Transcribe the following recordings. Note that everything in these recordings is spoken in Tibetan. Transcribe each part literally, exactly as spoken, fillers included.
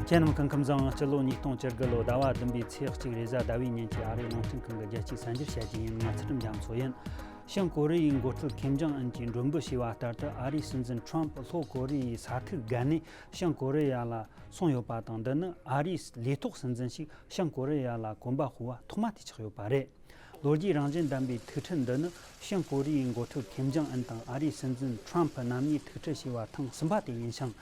ཁྱེད་རྣམས་སྐུ་ཁམས་བཟང་། སྤྱི་ལོ་ཉིས་སྟོང་བཅུ་དགུ་ལོ་ཟླ་བ་བདུན་པའི་ཚེས་གཅིག་རེས་གཟའ་ཟླ་བའི་ཉིན་གྱི་ཨ་རིའི་རླུང་འཕྲིན་ཁང་གི་རྒྱལ་སྤྱིའི་གསར་འགྱུར་བཤད་རྒྱུ་ཡིན། ང་ཚུལ་ཁྲིམས་རྒྱ་མཚོ་ཡིན། བྱང་ཀོ་རི་ཡའི་འགོ་ཁྲིད་ཁིམ་ཇོང་ཨུན་གྱིས་མགྲོན་འབོད་བྱས་པ་ལྟར་དུ། ཨ་རིའི་སྲིད་འཛིན་ཁྲོམ་ཕུ་ལྷོ་ཀོ་རི་ཡའི་ས་ཐིག་བརྒལ་ནས་བྱང་ཀོ་རི་ཡ་ལ་སོང་ཡོད་པ་དང་། འདི་ནི་ཨ་རིའི་ལས་ཐོག་སྲིད་འཛིན་ཞིག་བྱང་ཀོ་རི་ཡ་ལ་གོམ་པ་སྤོ་བ་ཐོག་མ་དེ་ཆགས་ཡོད་པ་རེད། ལོ་རྒྱུས་རང་བཞིན་ལྡན་པའི་ཐུག་འཕྲད་འདི་ནི་བྱང་ཀོ་རི་ཡའི་འགོ་ཁྲིད་ཁིམ་ཇོང་ཨུན་དང་ཨ་རིའི་སྲིད་འཛིན་ཁྲོམ་ཕུ་རྣམ་གཉིས་ཐུག་འཕྲད་བྱས་པ་ཐེངས་གསུམ་པ་དེ་ཡིན་ཞིང་།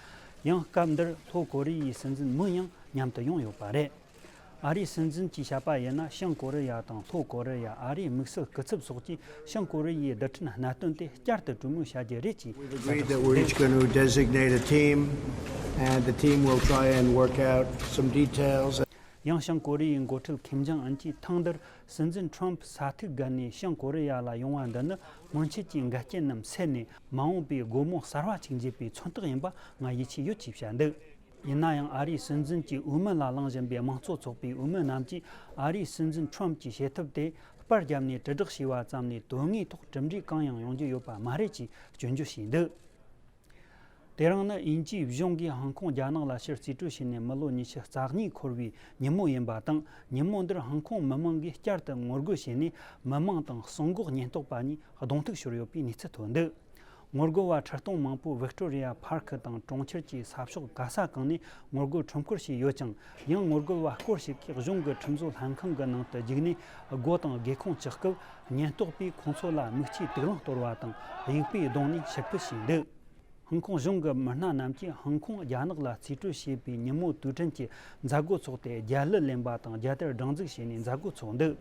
ཡང་སྐབས་འདིར་ལྷོ་ཀོ་རི་ཡའི་སྲིད་འཛིན་མོ་ཡང་མཉམ་དུ་ཡོང་ཡོད་པ་རེད། ཨ་རིའི་སྲིད་འཛིན་གྱིས་བཤད་པ་ཡིན་ན། བྱང་ཀོ་རི་ཡ་དང་ལྷོ་ཀོ་རི་ཡ། ཨ་རིའི་དམིགས་བསལ་སྐུ་ཚབ་སོགས་ཀྱིས་བྱང་ཀོ་རི་ཡའི་རྡུལ་ཕྲན་གནད་དོན་དེ་བསྐྱར་དུ་གྲོས་མོལ་བྱ་རྒྱུ་རེད་ཅེས་We've agreed that we're each going to designate a team, and the team will try and work out some details. ཡང་བྱང་ཀོ་རི་ཡའི་འགོ་ཁྲིད་ཁིམ་ཇོང་ཨུན་གྱིས་ཐེངས་འདིར་སྲིད་འཛིན་ཁྲོམ་ཕུ་ས་ཐིག་བརྒལ་ནས་བྱང་ཀོ་རི་ཡ་ལ་ཡོང་བ་འདི་ནི་སྔོན་ཆད་ཀྱི་འགལ་རྐྱེན་རྣམས་སེལ་ནས། མ་འོངས་པའི་སྒོ་མོ་གསར་བ་ཅིག་འབྱེད་པའི་མཚོན་རྟགས་ཡིན་པ་ང་ཡིད་ཆེས་ཡོད་ཅེས་བཤད་འདུག་ཡིན་ན་ཡང་། ཨ་རིའི་སྲིད་འཛིན་གྱི་འོས་མི་ལ་གླེང་བཞིན་པའི་དམངས་གཙོ་ཚོགས་པའི་འོས་མི་རྣམས་ཀྱིས་ཨ་རིའི་སྲིད་འཛིན་ཁྲོམ་གྱི་བྱེད་ཐབས་དེ་པར་བརྒྱབ་ནས་དྲིལ་བསྒྲགས་བྱས་པ་ཙམ་ལས་དོན་དངོས་ཐོག་གྲུབ་འབྲས་གང་ཡང་ཡོང་རྒྱུ་ཡོད་པ་མ་རེད་ཅེས་སྐྱོན་བརྗོད་བྱས་འདུག་དེ་རིང་ནི་དབྱིན་ཇིའི་གཞུང་གིས་ཧང་ཀོང་རྒྱ་ནག་ལ་ཕྱིར་རྩིས་སྤྲོད་བྱས་ནས་མི་ལོ་ཉི་ཤུ་རྩ་གཉིས་འཁོར་བའི་ཉིན་མོ་ཡིན་པ་དང་། ཉིན་མོ་འདིར་ཧང་ཀོང་མི་མང་གིས་བསྐྱར་དུ་ངོ་རྒོལ་བྱས་ནས། མི་མང་དང་གསང་སྒོ་ཉེན་རྟོག་པ་གཉིས་གདོང་ཐུག་ཤོར་ཡོད་པའི་གནས་ཚུལ་ཐོན་འདུག་ངོ་རྒོལ་བ་ཁྲི་སྟོང་མང་པོས་ཝིག་ཏོ་རི་ཡ་ཕར་ཁི་དང་གྲོང་ཁྱེར་གྱི་ས་ཕྱོགས་ག་ས་གང་ནས་ངོ་རྒོལ་ཁྲོམ་སྐོར་བྱས་ཡོད་ཅིང་། ཡང་ངོ་རྒོལ་བ་སྐོར་ཞིག་གིས་གཞུང་གི་ཁྲིམས་བཟོ་ལྷན་ཁང་གི་ནང་དུ་བརྒྱུགས་ནས། སྒོ་དང་སྒེའུ་ཁུང་བཅག་སྐབས། ཉེན་རྟོག་པས་ཁོང་ཚོ་ལ་མིག་ཆུའི་དུག་རླངས་གཏོར་བ་དང་། དབྱུག་པས་བརྡུངས་ནས་ཕྱིར་ཕུད་བྱས་འདུག་ཧང་ཀོང་གཞུང་གི་མི་སྣ་རྣམས་ཀྱིས་ཧང་ཀོང་རྒྱ་ནག་ལ་རྩིས་སྤྲོད་བྱས་པའི་ཉིན་མོ་དུས་དྲན་གྱི་མཛད་སྒོ་འཚོགས་ཏེ། རྒྱལ་གླུ་ལེན་པ་དང་རྒྱལ་དར་སྒྲེང་འཛུགས་བྱས་ནས་མཛད་སྒོ་འཚོགས་འདུག་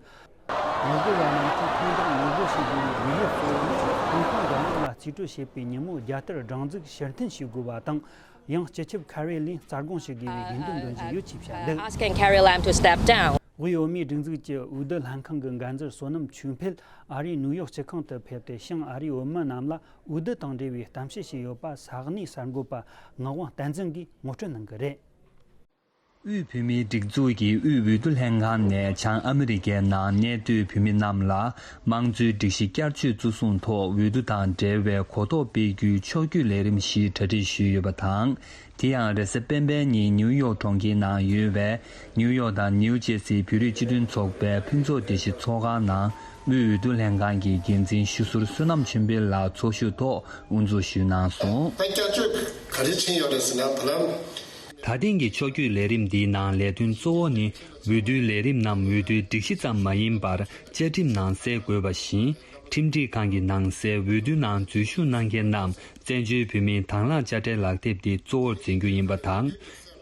ངོ་རྒོལ་བ་རྣམས་ཀྱིས་ཐེངས་འདིར་ངོ་རྒོལ་བྱེད་དགོས་པའི་དམིགས་ཡུལ་གཙོ་བོ་ནི། ཧང་ཀོང་རྒྱ་ནག་ལ་རྩིས་སྤྲོད་བྱེད་པའི་ཉིན་མོ་རྒྱལ་དར་སྒྲེང་འཛུགས་ཕྱིར་འཐེན་བྱེད་དགོས་པ་དང་། ཡང་སྤྱི་ཁྱབ་ཁེ་རི་ལེམ་རྩ་དགོངས་ཞུ་དགོས་པའི་དགོས་འདུན་འདོན་བཞིན་ཡོད་ཅེས་བཤད་འདུག Asking Carrie Lam to step down. དབུས་བོད་མིའི་སྒྲིག་འཛུགས་ཀྱི་འོས་བསྡུ་ལྷན་ཁང་གི་འགན་འཛིན་བསོད་ནམས་ཆོས་འཕེལ་ཨ་རིའི་ནིའུ་ཡོག་སྤྱི་ཁང་དུ་ཕེབས་ཏེ། བྱང་ཨ་རིའི་བོད་མི་རྣམས་ལ་འོས་བསྡུ་དང་འབྲེལ་བའི་གཏམ་བཤད་བྱས་ཡོད་པ། ས་གནས་གསར་འགོད་པ་ངག་དབང་བསྟན་འཛིན་གྱིས་ངོ་སྤྲོད་གནང་གི་རེད། དབུས་བོད་མིའི་སྒྲིག་འཛུགས་ཀྱི་དབུས་འོས་བསྡུ་ལྷན་ཁང་ནས་བྱང་ཨ་མི་རི་ཀའི་ནང་གནས་སྡོད་བོད་མི་རྣམས་ལ་དམངས་གཙོའི་སྒྲིག་གཞི་བསྐྱར་བཅོས་བརྩི་སྲུང་ཐོག་འོས་བསྡུ་དང་འབྲེལ་བའི་གོ་རྟོགས་སྤེལ་རྒྱུའི་ཕྱོགས་བསྐྱོད་ལས་རིམ་ཞིག་གྲ་སྒྲིག་ཞུས་ཡོད་པ་དང་། དེ་ཡང་རེས་གཟའ་སྤེན་པའི་ཉིན་ནིའུ་ཡོག་གྲོང་ཁྱེར་ནང་ཡོད་པའི་ནིའུ་ཡོག་དང་ནིའུ་ཇེ་སི་བོད་རིགས་སྤྱི་མཐུན་ཚོགས་པའི་ཕུན་ཚོགས་བདེ་སྐྱིད་ཚོགས་ཁང་ནང་དབུས་འོས་བསྡུ་ལྷན་ཁང་གི་འགན་འཛིན་ཞུ་ཟུར་བསོད་ནམས་ཆོས་འཕེལ་ལགས་ཚོགས་ཞུགས་ཐོག་དབུ་འཛུགས་ཞུས་གནང་སོང་། ད་བསྐྱར་བཅོས་ག་རེ་ཕྱིན་ཡོད་རེད་ཟེར་ན། བར་ལམ། ད་ཐེངས་ཀྱི་ཕྱོགས་བསྐྱོད་ལས་རིམ་འདིའི་ནང་ལས་དོན་གཙོ་བོ་ནི་འོས་བསྡུའི་ལས་རིམ་ནམ་འོས་བསྡུའི་སྒྲིག་གཞི་ཙམ་མ་ཡིན་པར། བཅའ་ཁྲིམས་ནང་གསལ་དགོས་པ་བཞིན། ཁྲིམས་སྒྲིག་ཁང་གི་ནང་གསལ་འོས་བསྡུའི་ནང་འཛུལ་ཞུགས་གནང་མཁན་རྣམས་བཙན་བྱོལ་བོད་མིའི་དྭང་བླངས་དཔྱ་ཁྲལ་ལག་དེབ་འདི་གཙོ་བོར་འཛིན་རྒྱུ་ཡིན་པ་དང་།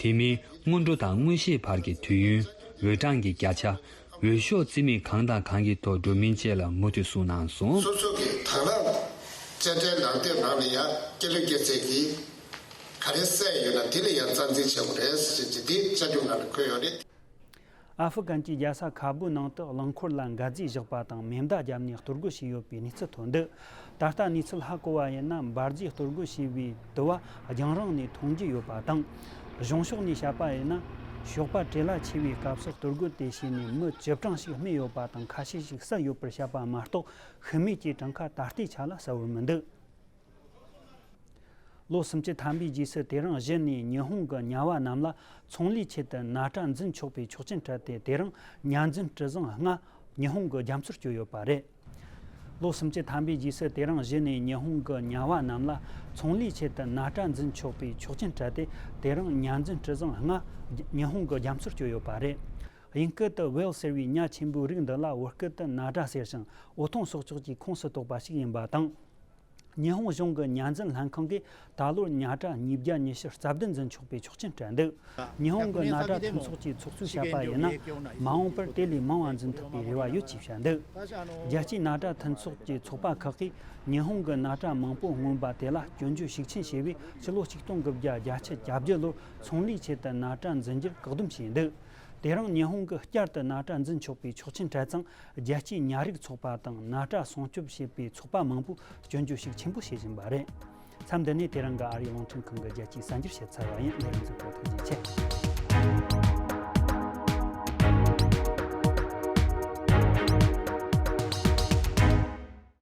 དེ་མིན་སྔོན་འགྲོ་དང་དངོས་གཞིའི་བར་གྱི་དུས་ཡུན། འོས་གྲངས་ཀྱི་བརྒྱ་ཆ། འོས་ཤོག་རྩིས་མེད་གང་དང་གང་གི་ཐོག་འགྲོ་མིན་བཅས་ལ་མུ་མཐུད་གསུངས་གནང་སོང་། སོ་སོ་གི་དྭང་བླངས་དཔྱ་ཁྲལ་ལག་དེབ་ནང་ལ་ཡང་སྐྱེས་ལོ་སྐྱེས་ཚེས་ཀྱི་ག་རེ་གསལ་ཡོད་ན་དེ་ལ་ཡང་རྩ་འཛིན་བྱེད་དགོས་རེད་ཟེར་གྱི་འདི་བཅའ་ཁྲིམས་ནང་ལ་འཁོད་ཡོད་རེད། ཨ་ཧྥི་གན་གྱི་རྒྱལ་ས་ཁ་སྦུག་ནང་དུ་རླངས་འཁོར་ལ་འགག་རྫས་བཞག་པ་དང་མེ་མདའ་བརྒྱབ་ནས་གཏོར་རྒོལ་བྱས་ཡོད་པའི་གནས་ཚུལ་ཐོན་འདུག་ད་ལྟ་གནས་ཚུལ་ཧ་གོ་བ་ཡིན་ན། འབར་རྫས་གཏོར་རྒོལ་བྱས་པའི་དུ་བ་རྒྱང་རིང་ནས་མཐོང་རྒྱུ་ཡོད་པ་དང་། གཞུང་ཕྱོགས་ནས་བཤད་པ་ཡིན་ན། ཞོགས་པ་བྲེལ་བ་ཆེ་བའི་སྐབས་སུ་གཏོར་རྒོལ་དེ་བྱས་ནས་མི་བཅུ་གྲངས་ཤིག་རྨས་ཡོད་པ་དང་། ཁ་ཤས་ཤིག་བསད་ཡོད་པར་བཤད་པ་མ་གཏོགས། ཤི་རྨས་ཀྱི་གྲངས་ཀ་ད་ལྟའི་ཆ་ལ་གསལ་བོར་མི་འདུག་ལོ་སུམ་ཅུ་ཐམ་པའི་རྗེས་སུ་དེ་རིང་གཞི་ནས་ཉི་ཧོང་གི་ཉ་བ་རྣམས་ལ་ཚོང་ལས་ཆེད་དུ་ན་ཀྲ་འཛིན་ཆོག་པའི་ཆོག་མཆན་སྤྲད་དེ། དེ་རིང་ཉ་འཛིན་གྲུ་གཟིངས་ལྔ་ཉི་ཧོང་གི་རྒྱ་མཚོར་བསྐྱོད་ཡོད་པ་རེད། ལོ་སུམ་ཅུ་ཐམ་པའི་རྗེས་སུ་དེ་རིང་གཞི་ནས་ཉི་ཧོང་གི་ཉ་བ་རྣམས་ལ་ཚོང་ལས་ཆེད་དུ་ན་ཀྲ་འཛིན་ཆོག་པའི་ཆོག་མཆན་སྤྲད་དེ། དེ་རིང་ཉ་འཛིན་གྲུ་གཟིངས་ལྔ་ཉི་ཧོང་གི་རྒྱ་མཚོར་བསྐྱོད་ཡོད་པ་རེད། དབྱིན་སྐད་དུ་ཝེལ་ཟེར་བའི་ཉ་ཆེན་པོའི་རིགས་འདི་ལ་བོད་སྐད་དུ་ན་ཀྲ་ཟེར་ཞིང་། འོད་སྟོང་སྲོག་ཆགས་ཀྱི་ཁོངས་སུ་གཏོགས་པ་ཞིག་ཡིན་པ་དང་། ཉི་ཧོང་གཞུང་གི་ཉ་འཛིན་ལྷན་ཁང་གིས་ད་ལོར་ཉ་ཀྲ་ཉིས་བརྒྱ་ཉི་ཤུ་རྩ་བདུན་འཛིན་ཆོག་པའི་ཆོག་མཆན་སྤྲད་འདུག་ཉི་ཧོང་གི་ན་ཀྲ་མཐུན་ཚོགས་ཀྱི་ཚོགས་གཙོས་བཤད་པ་ཡིན་ན། མ་འོངས་པར་དེ་ལས་མང་བ་འཛིན་ཐུབ་པའི་རེ་བ་ཡོད་ཅེས་བཤད་འདུག་རྒྱལ་སྤྱིའི་ན་ཀྲ་མཐུན་ཚོགས་ཀྱི་ཚོགས་པ་ཁག་གིས་ཉི་ཧོང་གི་ན་ཀྲ་མང་པོ་མངོན་པ་དེ་ལ་སྐྱོན་བརྗོད་ཤུགས་ཆེན་བྱས་པས། ཕྱི་ལོ་ཆིག་སྟོང་དགུ་བརྒྱ་བརྒྱད་ཅུ་གྱ་བརྒྱད་ལོར་ཚོང་ལས་ཆེད་དུ་ན་ཀྲ་འཛིན་རྒྱུར་བཀག་སྡོམ་བྱས་འདུག་དེ་རིང་ཉི་ཧོང་གིས་བསྐྱར་དུ་ན་ཀྲ་འཛིན་ཆོག་པའི་ཆོག་མཆན་སྤྲད་ཙང་། རྒྱལ་སྤྱིའི་ཉ་རིགས་ཚོགས་པ་དང་ན་ཀྲ་སྲུང་སྐྱོབ་བྱེད་པའི་ཚོགས་པ་མང་པོས་སྐྱོན་བརྗོད་ཤུགས་ཆེན་པོ་བྱེད་བཞིན་པ་རེད། མཚམས་འདི་ནས་དེ་རིང་གི་ཨ་རིའི་རླུང་འཕྲིན་ཁང་གི་རྒྱལ་སྤྱིའི་གསར་འགྱུར་བཤད་ཚར་བ་ཡིན། ལས་རིམ་གཟིགས་པར་ཐུགས་རྗེ་ཆེ།